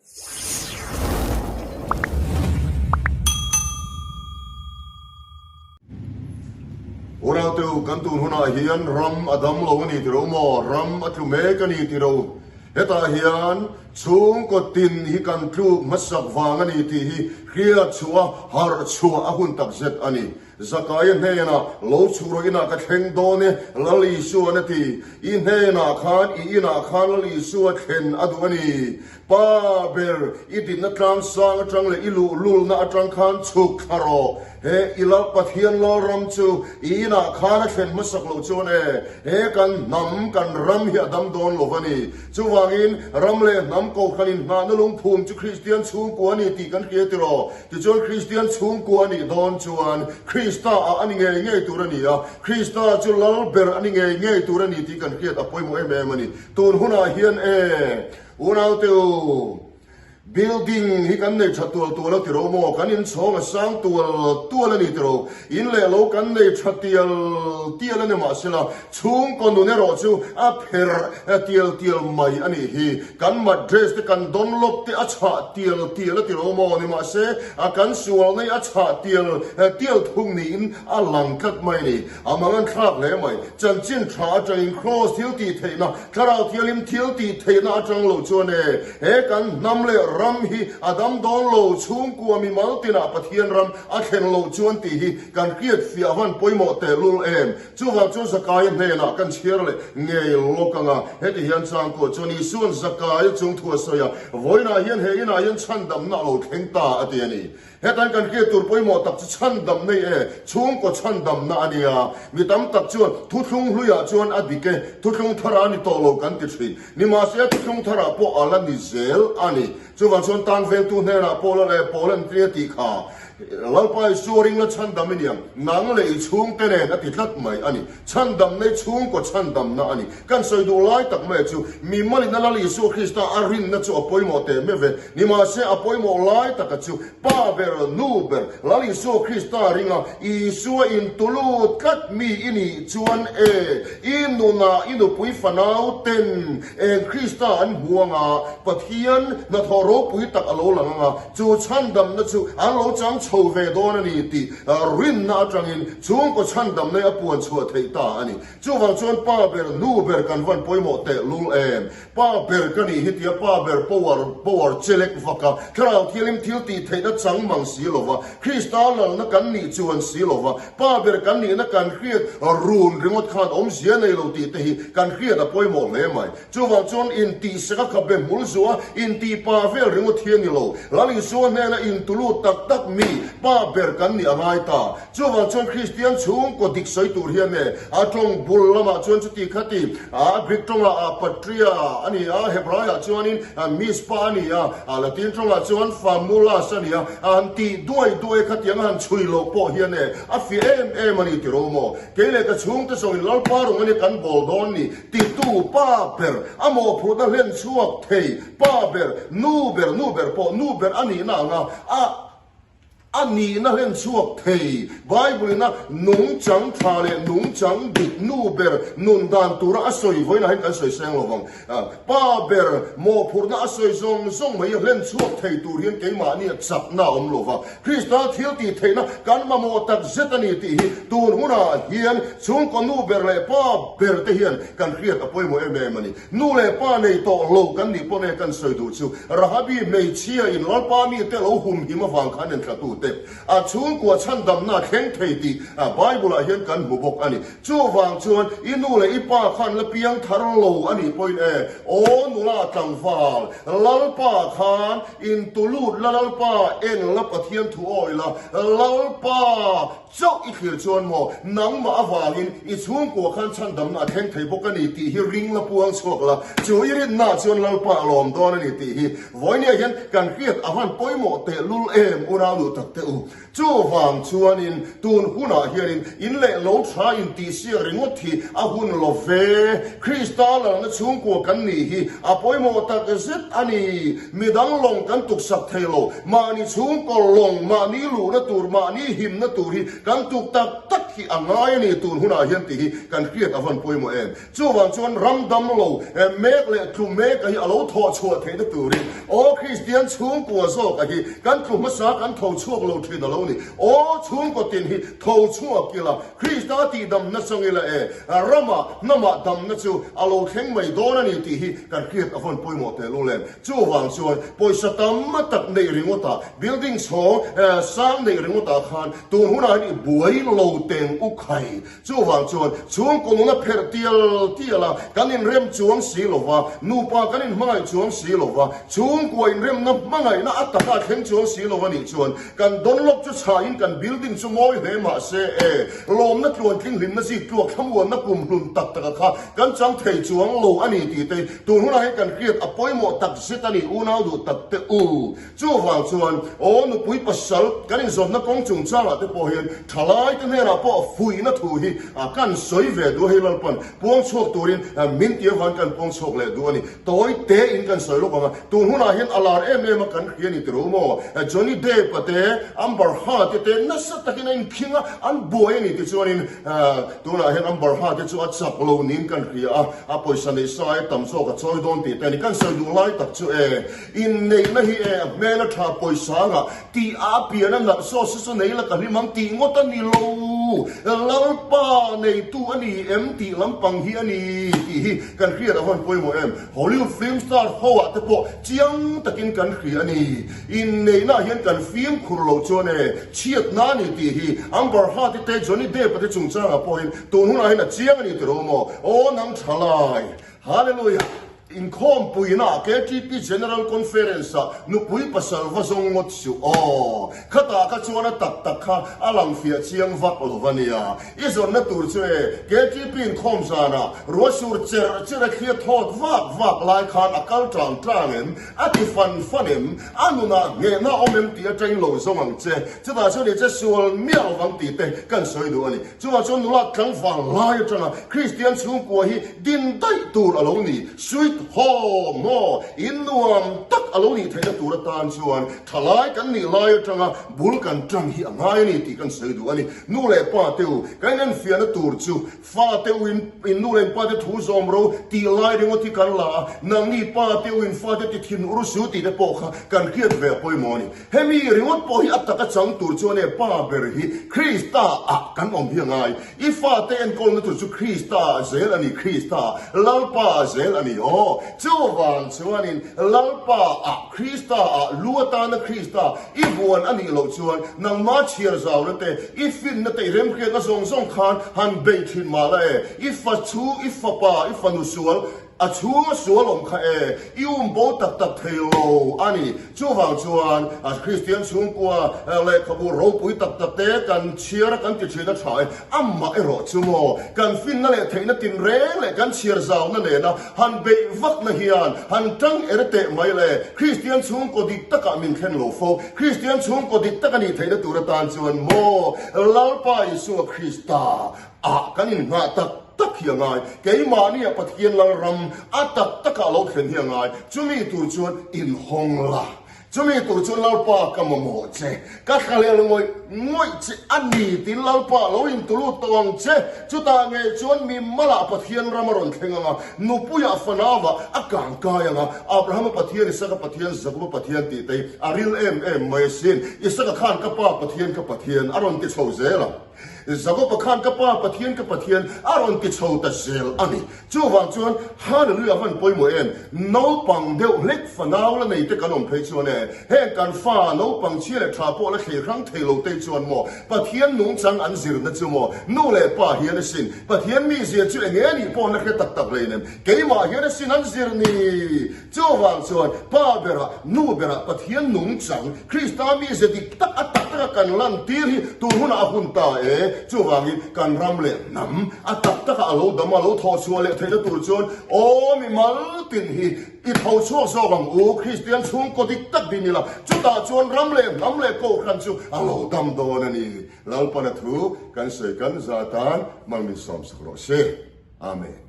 Unaute u, kan tun hunah hian ram a dam lo a ni tiro maw? Ram a tlu mek a ni tiro. Hetah hian chhungkaw tin hi kan tluk hmasak vang a ni tih hi hriat chhuah a, harh chhuah a hun takzet a ni. Zakaia hnenah, Lo chhuh rawh inah ka thleng dawn e, Lal Isua'n a ti. I hnenah khan, i inah khan Lal Isua thlen a duh a ni. Pa ber, i dinna tlang sang atang leh i luhlulna atang khan chhuk thla rawh. He i Lal Pathian Lalram chu i inah khan a thlen hmasak loh chuan e, he kan hnam, kan ram hi a dam dawn lo va ni. Chuvangin, ram leh hnam kohhran inhnahna lungphum chu Kristian chhungkua a ni tih kan hria tiraw? Tichuan Kristian chhungkua a nih dawn chuan Krista ah a ni ngei ngei tur a ni a, Krista chu Lal ber a ni ngei ngei tur a ni tih kan hriat a pawimawh em em a ni. Tun hunah hian e, unaute u, building hi kan nei tha tual tual a tiro maw? Kan inchhawng a sang tual tual a ni tiro? In leh lo kan nei tha tial tial a ni mahsela, Chhungkaw nun erawh chu a pherh tial tial mai a nih hi. Kan mattress te kan dawnlawp te a chhah tial tial a ti lo maw? Nimahse, a kan sual nei a chhah tial tial thung niin a lang tlat mai a ni. A mang an thlak hle mai. Chanchin tha atangin Kraws thil tih theihna, Thlarau Thianghlim thil tih theihna atang lo chuan e, he kan hnam leh ram hi a dam dawn lo, chhungkua mimal tinah Pathian ram a thlen loh chuan tih hi kan hriat fiah van pawimawh tehlul em? Chuvang chuan Zakaia hnenah kan chhiar leh ngei lawk ang a, heti hian changkawh chuan Isua'n Zakaia chung thu a sawi a, Vawiinah hian he inah hian chhandamna a lo thleng ta a ti a ni. Hetan kan hriat tur pawimawh tak chu chhandam nei e, chhungkaw chhandamna a nia. Mi tam tak chuan thuthlung hluiah chuan a dik e, thuthlung tharah a ni tawh lo kan ti thin. Nimahse thuthlung tharah pawh a la ni zel a ni. Chuvang chuan tan vengtu hnenah pawh la leh pawl an tia tih kha Lalpa Isua ring la chhandam i niang, nang leh i chhungte nen a ti tlat mai a ni. Chhandam nei chhungkaw chhandamna a ni. Kan sawi duh lai tak mai chu mi malina Lal Isua Krista a rinna chu a pawimawh teh meuh ve. Nimahse a pawimawh lai taka chu Pa ber, Nu ber, Lal Isua Krista ringa Isua intulut tlat mi i nih chuan e, i nunah i nupui fanau ten Eng Krista an hmu anga, Pathian hnathawh ropui tak a lo lang anga, chu chhandamna chu an lo chang chho ve dawn a ni tih rinna atangin chhungkaw chhandamna hi a puan chhuah theih ta a ni. Chuvang chuan pa ber, nu ber kan van pawimawh teh lul em? Pa ber ka nih hi tia pa ber power, power chelek vak a, Thlarau Thianghlim thil tih theihna chang mang si lova, Krista lalna kan nih chuan si lova, Pa ber kan nihna kan hriat run ringawt khan awmzia nei lo tih te hi kan hriat a pawimawh hle mai. Chuvang chuan intihsak a khabe hmul zuah intih pa vel ringawt hi a ni lo. Lal Isua hnena intulut tak tak mi pa ber kan nih a ngai ta. Chuvang chuan Kristian chhungkaw dik sawi tur hian e a tawng bul lamah chuan chuti khati a Greek tawngah a patria a ni a, Hebraiah chuanin Mizpah a ni a, Latin tawngah chuan Famulas a ni a, a han tih duai duai khatiang a han chhui loh pawh hian e a fiah em em a ni ti ro maw? Kei leh ka chhungte zawngin Lalpa rawng a ni kan bawl dawn ni titu pa ber, a mawhphurhna hlen chhuak thei pa ber, nu ber, nu ber pawh nu ber a nihna anga a A nihna hlen chhuak thei. Bible-ina nungchang tha leh nungchang dik nu ber nun dan tura a sawi vawiinah hian kan sawi seng lo vang. Pa ber mawhphurhna a sawi zawng zawng mai hlen chhuak thei tur hian keimahnia chakna a awm lo va. Krista thil tih theihna kan mamawh tak zet a ni tih hi tun hunah hian chhungkaw nu ber leh pa ber te hian kan hriat a pawimawh em em a ni. Nu leh pa nei tawh lo kan nih pawn e kan sawi duh chu Rahabi hmeichhia in Lalpa mite lo humhim avang khan enthlatute a chhungkua chhandamna a thleng thei tih Bible ah hian kan hmu bawk a ni. Chuvang chuan i nu leh i pa khan la piang thar lo a nih pawhin e aw nula tlangval Lalpa khan intulut la Lalpa en la Pathian thu awi la Lalpa Chauh i thlir chuan maw, nangmah avangin i chhungkua khan chhandamna a thleng thei bawk a ni tih hi ring la puang chhuak la, chu i rinnaah chuan Lalpa a lawm dawn a ni tih hi vawinia hian kan hriat a van pawimawh tehlul em unau duh tak teh u. Chuvang chuanin tun hunah hianin in leh lo tha in tihsiak ringawt hi a hun lo ve. Krista lalna chhungkua kan nih hi a pawimawh tak zet a ni. Midang lawng kan tuksak thei lo. Mahni chhungkaw lawng, mahni luhna tur, mahni himna tur hi kan tuk tak tak hi a ngai a ni tun hunah hian tih hi kan hriat a van pawimawh em. Chuvang chuan ram dam lo mek leh tlu mek a hi a lo thawh chhuah theihna turin Aw Krista. Kristian chhungkua zawk a hi kan tlu hmasa kan tho chhuak lo thin a lo ni. Aw chhungkaw tin hi tho chhuak ila, Krista tihdamna chang ila e, ramah hnamah damna chu a lo thleng mai dawn a ni tih hi kan hriat a vawn pawimawh tehlul em. Chuvang chuan pawisa tam tak neih ringawtah, building chhawng sang neih ringawtah khan tun hunah hian i buai lo teng u khai. Chuvang chuan chhungkaw nuna pherh tial tial a, kan inrem chuang si lo va, nupa kan inhmangaih chuang si lo va, chhungkua inremna hmangaihna a taka a thleng chuang si lo a nih chuan kan Dunlop chu chhahin kan building chu mawi hle mah se e, lawmna tluantling hlimna zik tluak thlamuanna kumhlun tak taka kha kan chang thei chuang lo a ni tih te tun hunah hian kan hriat a pawimawh tak zet a ni unau duh tak te u. Chuvang chuan aw nupui pasal kan inzawmna kawng chungchangah te pawh hian thalai te hnenah pawh fuihna thu hi kan sawi ve duh a hei Lalpan puang chhuak turin min ti avang kan puang chhuak leh duh a ni. Tawi tein kan sawi lawk ang a, tun hunah hian a lar em em a kan hria ni tiro maw? Johnny Depp a te, Amber Heard te te nasa takin a inkhing a, an buai a ni tichuanin tunah hian Amber Heard te chu a chak lo niin kan hria a, a pawisa neih sa ai tam zawk a chawi dawn tih te a ni. Kan sawi duh lai tak chu e, inneihna hi e, a hmel a tha pawisa anga tih a pian a nalh saw se chu nei la ka hlim ang tih ngawt a ni lo, Lalpa neitu a ni em tih lampang hi a ni tih hi kan hriat a vawn pawimawh em? Hollywood film star ho ah te pawh chiang takin kan hria a ni. Inneihna ah hian kan fimkhur loh chuan e, chhiatna a ni tih hi Amber Heard te Johnny Depp a te chungchang ah pawhin tun hunah hian a chiang a ni tiro maw? Aw nang tha lai! Hallelujah! Inkhawmpuina KTP General Conference-ah nupui pasal va zawng ngawt suh aw. Khatah kha chuan a tak tak kha a lang fiah chiang vak lo va nia. I zawnna tur chu e, KTP inkhawm zanah ruah sur cherh cherh a thlia thawt vak vak lai khan a kal tang tang em, a ti fan fan em, a nunah nghehna a awm em tih atangin lo zawng ang che. Chutah chuan i che sual miah lovang tih te kan sawi duh a ni. Chuvang chuan nula tlangval lai atanga Kristian chhungkua hi din daih tur a lo ni. Sweet home maw? In nuam tak a lo nih theihna tur atan chuan thalai kan nih lai atanga bul kan tan hi a ngai a ni tih kan sawi duh a ni. Nu leh pa te u, kan inenfiahna tur chu fa te u in in nu leh in pa te thu zawm ro tih lai ringawt hi kan la a, nangni pa te u in fa te ti thin ur su tih te pawh kha kan hriat ve a pawimawh a ni. Hemi ringawt pawh hi a taka chang tur chuan e pa ber hi Krista ah kan awm hi a ngai. I fate enkawlna tur chu Krista ah zel a ni, Krista ah, Lalpa ah zel a ni aw. Chuvang chuanin Lalpa ah, Krista ah, lu atana Krista i vuan a nih loh chuan nangma chhiar zauna te, i finna te, i remhriatna zawng zawng khan han bei thin mah la e. I fa chu, i fapa, i fanu sual, A chhunga sual awm kha e, i um bo tak tak thei lo a ni. Chuvang chuan a Kristian chhungkua lehkhabu ropui tak tak te kan chhiar a kan ti thin a tha e. Amah erawh chu maw, kan finna leh theihna tinreng leh kan chhiar zauna nena han beih vakna hian han tang er teh mai le. Kristian chhungkaw dik takah min thlen lo fo. Kristian chhungkaw dik tak a nih theihna tur atan chuan maw, Lalpa Isua Krista ah kan inngah tak tak hi a ngai. Keimahnia Pathian Lalram a tak takah lo thlen hi a ngai. Chumi tur chuan inhawng la. Chumi tur chuan Lalpa ka mamawh che. Ka thlahlel ngawih ngawih che a ni tiin Lalpa lo intulut tawh ang che. Chutah ngei chuan mi malah Pathian ram a rawn thleng ang a, nupuiah fanauah a kang kai ang a. Abrahama Pathian, Isaka Pathian, Jakoba Pathian tih te hi a ril em em mai asin. Isaka khan ka pa Pathian ka Pathian a rawn ti chho zel a. Jakoba khan ka Pa Pathian ka Pathian a rawn ti chho ta zel a ni. Chuvang chuan Hallelujah van pawimawh em? Naupang deuh hlek fanau la nei te kan awm phei chuan e, heng kan fa naupang chhia leh tha pawh la thlei hrang thei lo te chuan maw Pathian nungchang an zirna chu maw nu leh pa hian asin Pathian mizia chu eng nge nih pawh na hre tak tak rei nem keimah hian asin an zir ni. Chuvang chuan Pa berah, Nu berah Pathian nungchang, Krista mize dik tak a tak taka kan lantir hi tun hunah a hun ta e. Chuvangin kan ram leh hnam a tak taka a lo dam a, lo thawh chhuah leh theihna tur chuan aw mi mal tin hi i tho chhuak zawk ang u, Kristian chhungkaw dik tak din ila, chutah chuan ram leh hnam leh kohhran chu a lo dam dawn a ni. Lalpana thu kan sawi kan za tan mal min sawmsak rawh se. Amen.